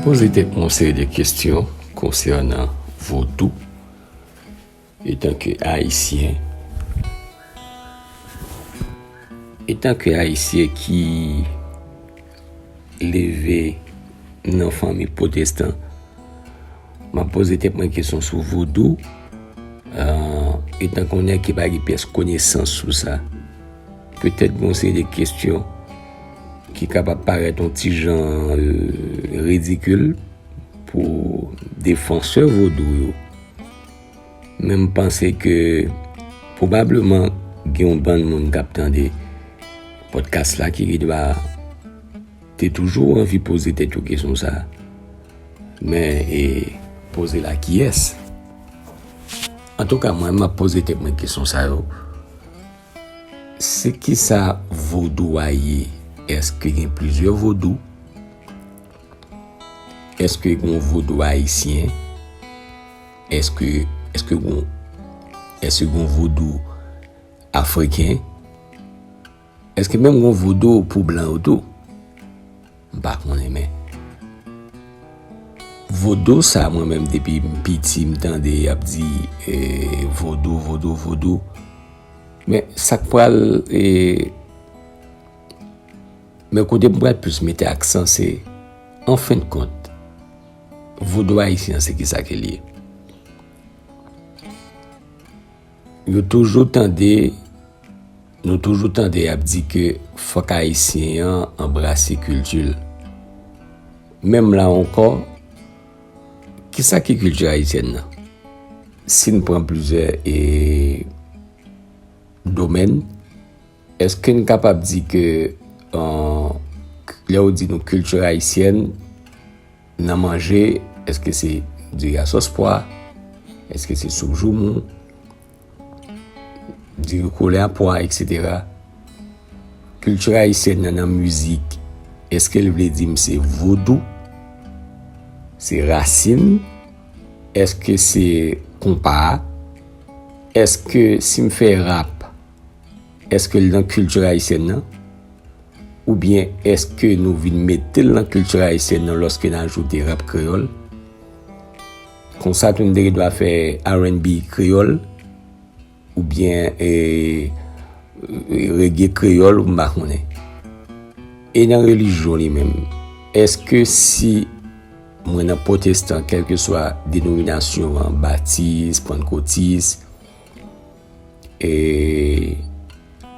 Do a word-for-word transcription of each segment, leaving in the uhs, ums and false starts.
Poze tèt mwen yon seri de kesyon konsènan vodou. Etanke Ayisyen, etanke Ayisyen ki leve nan fanmi pwotestan, m ap poze tèt mwen kesyon sou vodou. Ah, etanke yon nèg ki pa gen pyès konesans sou sa, petèt gen yon seri de kesyon ki kapab parèt yon ti jan, euh, ridikil pou defansè vodou yo. Men m panse ke pwobableman gen yon bann moun k ap tande podcast la ki gen dwa te toujou anvi poze tèt yo kesyon sa. Men, e, poze l a kiyès? Antouka, mwen, m ap poze tèt mwen kesyon sa yo. Se kisa vodou a ye? Èske gen plizyè vodou? Èske gen vodou ayisyen? Èske, èske gen, èske gen vodou afriken? Èske menm gen vodou pou blan yo tou? M pa konnen, men vodou sa, mwen menm, depi m piti, m tande y ap di, eh, vodou, vodou, vodou. Men sa k pral, eh, men kote m pral plis mete aksan, se, an fen de kont, vodou ayisyen an, se kisa ke l ye? Yo toujou tande, nou toujou tande y ap di ke fòk Ayisyen an anbrase kilti l. Menm la ankò, kisa ki kilti ayisyèn nan? Si n pran plizyè, e, domèn, èske n kapab di ke, an, lè yo di nou kilti ayisyèn, nan manje, èske se diri a sòs pwa? Èske se soup joumou? Diri koulè a pwa, etsetera. Kilti ayisyèn nan, nan mizik, èske l vle di m se vodou? Se rasin? Èske se konpa? Èske si m fè rap, èske l nan kilti ayisyèn nan? Oubyen èske nou vin mete l nan kilti ayisyèn nan lòske n ajoute rap kreyòl? Konsa tou n te gen dwa fè R and B kreyòl, oubyen, e, reggae kreyòl, ou m pa konnen. E nan relijyon li menm, èske si mwen nan pwotestan, kèlkeswa denominasyon an, batis, pannkotis, e,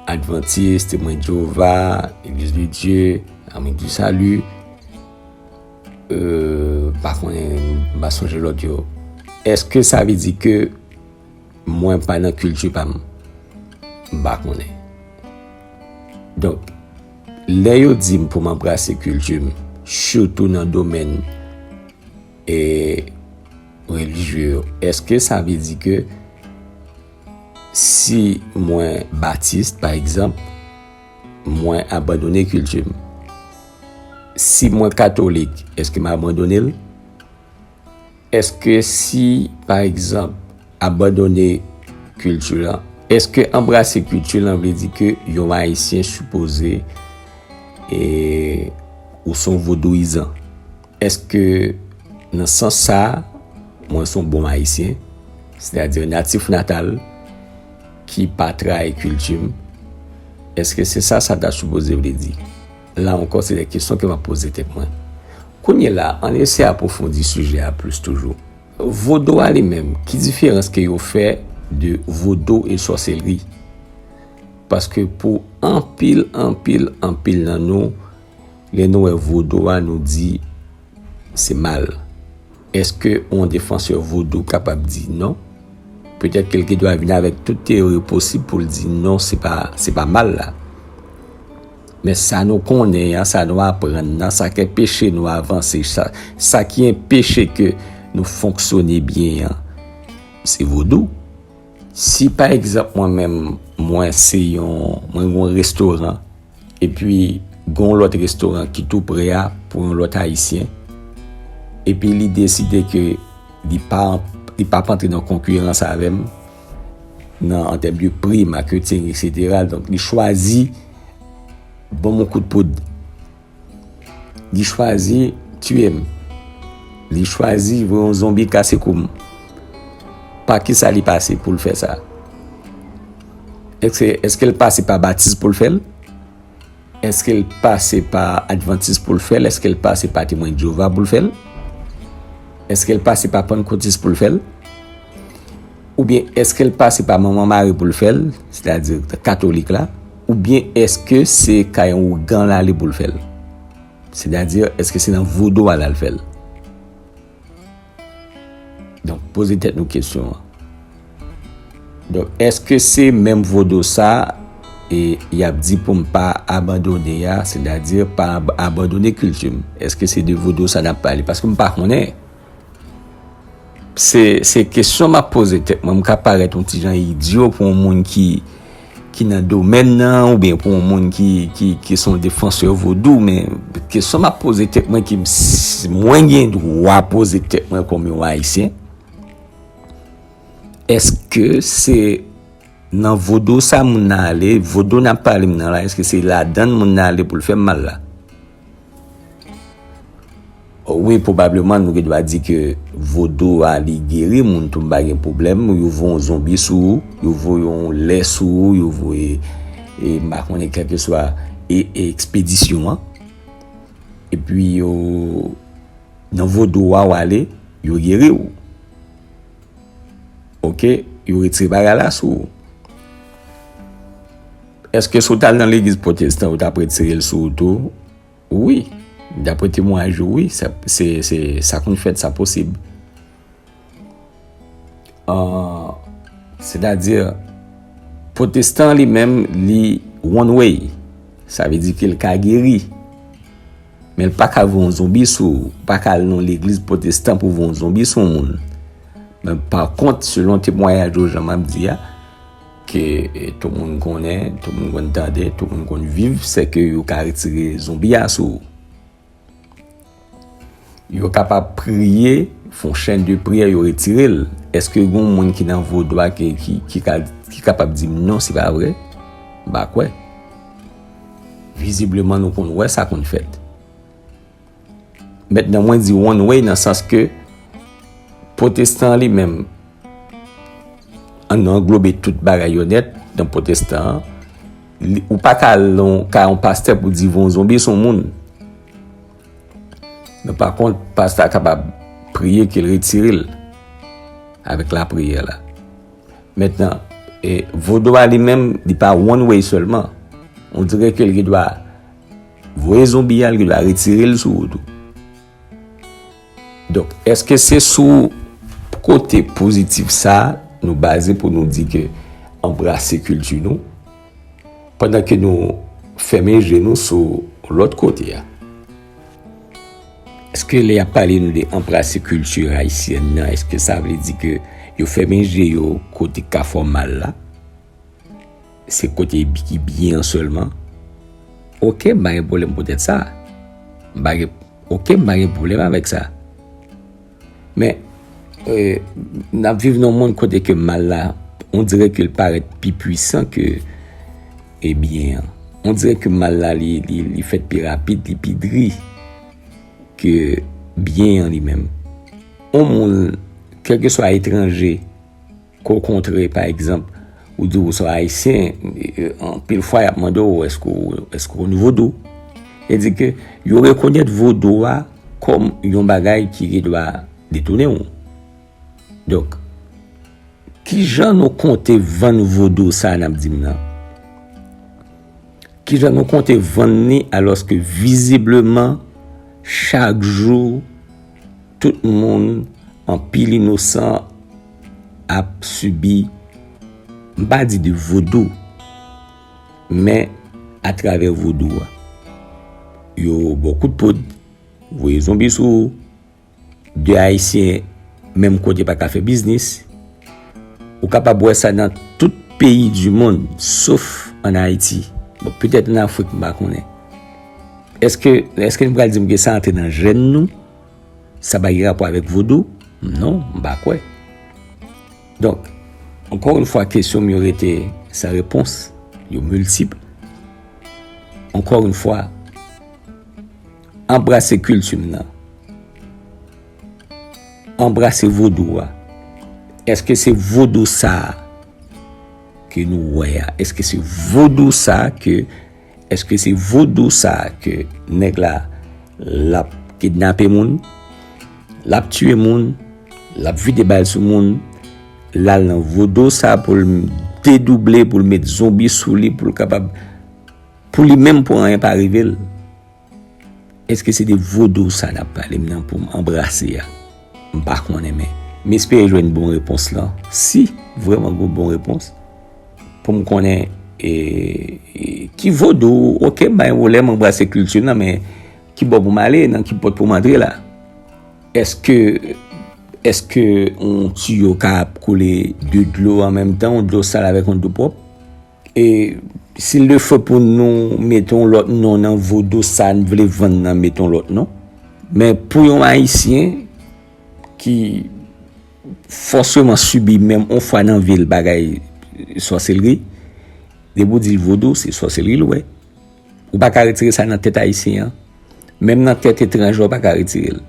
advantis, Temwen de Jewova, Legliz de Dye, Armée du Salut, euh, pa konnen, m pa sonje lòt yo. Èske sa vle di ke mwen pa nan kilti pa m? M pa konnen. Donk, lè yo di m pou m anbrase kilti m, sitou nan domèn, e, relijye yo, èske sa vle di ke si mwen batis, pa egzanp, mwen abandone kilti m? Si mwen katolik, èske m abandone l? Èske si, pa egzanp, abandone kilti lan, èske anbrase kilti lan vle di ke yon Ayisyen sipoze, e, ou se yon vodouyizan? Èske nan sans sa a, mwen se yon bon Ayisyen, sètadi natif natal, ki pa trayi kilti m? Èske se sa sa ta sipoze vle di? La ankò, se de kesyon ke m ap poze tèt mwen. Kounye la, ann eseye apwofondi sijè a plis toujou. Vodou a li menm, ki diferans ke yo fè de vodou e sòsèlri? Paske pou anpil, anpil, anpil nan nou, lè nou wè vodou a, nou di se mal. Èske yon defansè vodou kapab di non? Petèt ke l gen dwa vin avèk tout teyori posib pou l di non, se pa, se pa mal la. Men sa nou konnen an, sa nou aprann nan, sa k anpeche nou avanse, sa, sa ki anpeche ke nou fonksyone byen an, se vodou. Si pa egzanp mwen menm, mwen se yon, mwen gen yon restoran, epi gen yon lòt restoran ki tou pre a pou yon lòt Ayisyen, epi li deside ke li pa, li p ap antre nan konkirans avè m nan, an tèm de pri, maketing, etsetera. Donk, li chwazi ban m yon kout poud. Li chwazi tiye m. Li chwazi voye yon zonbi kase kou m. Pa kisa li pase pou l fè sa? Èske, èske l pase pa batis pou l fè l? Èske l pase pa advantis pou l fè l? Èske l pase pa Temwen Jewova pou l fè l? Èske l pase pa pannkotis pou l fè l? Oubyen èske l pase pa Manman Mari pou l fè l, sètadi katolik la? Oubyen èske se kay yon ougan l ale pou l fè l? Sètadi, èske se nan vodou a l al fè l? Donk, poze tèt nou kesyon an. Donk, èske se menm vodou sa e y ap di pou m pa abandone a, sètadi pa ab- abandone kilti m? Èske se de vodou sa n ap pale? Paske m pa konnen. Se, se kesyon m ap poze tèt mwen. M ka parèt yon ti jan idyo pou yon moun ki, ki nan domèn nan, oubyen pou yon moun ki, ki, ki se yon defansè vodou, men kesyon m ap poze tèt mwen, ki m, s- mwen gen dwa poze tèt mwen kòm yon Ayisyen, èske se nan vodou sa moun nan ale, vodou n ap pale m nan la, èske se ladan l moun nan ale pou l fè m mal la? Wi, pwobableman, nou gen dwa di ke vodou a, li geri moun tou, m pa gen pwoblèm. Yo voye yon zonbi sou ou, yo voye yon lè sou ou, yo voye, e, m pa konnen, kèlkeswa, e, e, ekspedisyon an. Epi yo, nan vodou a w ale, yo geri w. Oke, yo retire bagay la sou ou. Èske si w t al nan legliz pwotestan, yo t ap retire l sou ou tou? Wi, daprè temwayaj yo, wi, sa, se, se, sa konn fèt, sa posib. Ah, sètadi, pwotestan li menm, li one way. Sa vle di ke l ka geri. Men l pa ka voye yon zonbi sou ou. Ou pa ka al nan legliz pwotestan pou voye yon zonbi sou yon moun. Men pa kont, selon temwayaj yo, jan m ap di a, ke, eh, tout moun konnen, tout moun konn tande, tout moun konn viv, se ke yo ka retire zonbi a sou ou. Yo kapab priye, fè yon chèn de priyè, yo retire l. Èske gen yon moun ki nan vodou a ki, ki, ki ka, ki kapab di m non, se pa vre? M pa kwè. Vizibleman, nou konn wè sa konn fèt. Mentnan, mwen di one way nan sans ke pwotestan an li menm, an nou anglobe tout bagay yo nèt nan pwotestan an, li, ou pa ka al nan kay yon pastè pou di voye yon zonbi sou yon moun. Men pa kont, pastè a kapab priye ke l retire l avèk lapriyè la. Mentnan, e, vodou a li menm, li pa one way sèlman. On dirè ke l gen dwa voye zonbi a, l gen dwa retire l sou ou tou. Donk, èske se sou kote pozitif sa a nou baze pou nou di ke anbrase kilti nou, pandan ke nou fèmen je nou sou lòt kote a? Èske lè y ap pale nou de anbrase kilti ayisyèn nan, èske sa vle di ke yo fèmen je yo kote k ka fè w mal la? Se kote ki byen an sèlman? Oke, m pa gen pwoblèm poutèt sa. M pa gen, oke, m pa gen pwoblèm avèk sa. Men, e, n ap viv nan yon mond kote ke mal la, on dirè ke l parèt pi pwisan ke, e, byen an. On dirè ke mal la, li, li, li fèt pi rapid, li pi dri ke byen an li menm. On moun, kèlkeswa etranje, ke w kontre, pa egzanp, ou di w se Ayisyen, e, e, anpil fwa y ap mande w, èske w, èske w konn vodou? E di ke yo rekonèt vodou a kòm yon bagay ki gen dwa detounen w. Donk, kijan nou konte vann vodou sa a n ap di m nan? Kijan nou konte vann li, alòske vizibleman, chak jou, tout moun, anpil inosan ap sibi, m pa di de vodou, men atravè vodou a. Yo ba w kout poud, voye zonbi sou ou, de Ayisyen menm kote pa ka fè biznis. Ou kapab wè sa nan tout peyi di mond, sof ann Ayiti. Bon, petèt ann Afrik, m pa konnen. Èske, èske nou pral di m ke sa antre nan jèn nou? Sa pa gen rapò avèk vodou? Non, m pa kwè. Donk, ankò yon fwa, kesyon m yo rete san repons, yo miltip. Ankò yon fwa, anbrase kilti m nan. anbrase vodou a? Èske se vodou sa a ke nou wè a? Èske se vodou sa a ke, èske se vodou sa a ke nèg la, l ap kidnape moun, l ap tiye moun, l ap vide bal sou moun, l al nan vodou sa a pou l dedouble, pou l met zonbi sou li, pou l kapab, pou li menm, pou anyen pa rive l? Èske se de vodou sa n ap pale m nan pou m anbrase a? M pa konnen, men m espere jwenn bon repons lan. Si vrèman gen bon repons, pou m konnen, e, e, ki vodou, oke, m pa gen pwoblèm, m anbrase kilti m nan, men ki bò pou m ale, nan ki pòt pou m antre la? Èske, èske yon tiyo ka ap koule de dlo an menm tan, yon dlo sal avèk yon dlo pwòp? E si l de fo pou nou mete yon lòt non nan vodou sa n vle vann nan, mete yon lòt non. Men pou yon Ayisyen ki fòseman sibi menm yon fwa nan vi l bagay sòselri, depi w di l vodou, se sòselri l wè. Ou pa ka retire sa nan tèt Ayisyen an. Menm nan tèt etranjè, ou pa ka retire l.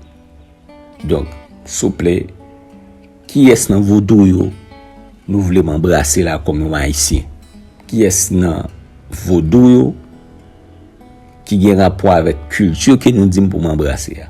Donk, souple, kiyès nan vodou yo nou vle m anbrase la kòm yon Ayisyen? Kiyès nan vodou yo ki gen rapò avèk kilti ke nou di m pou m anbrase a?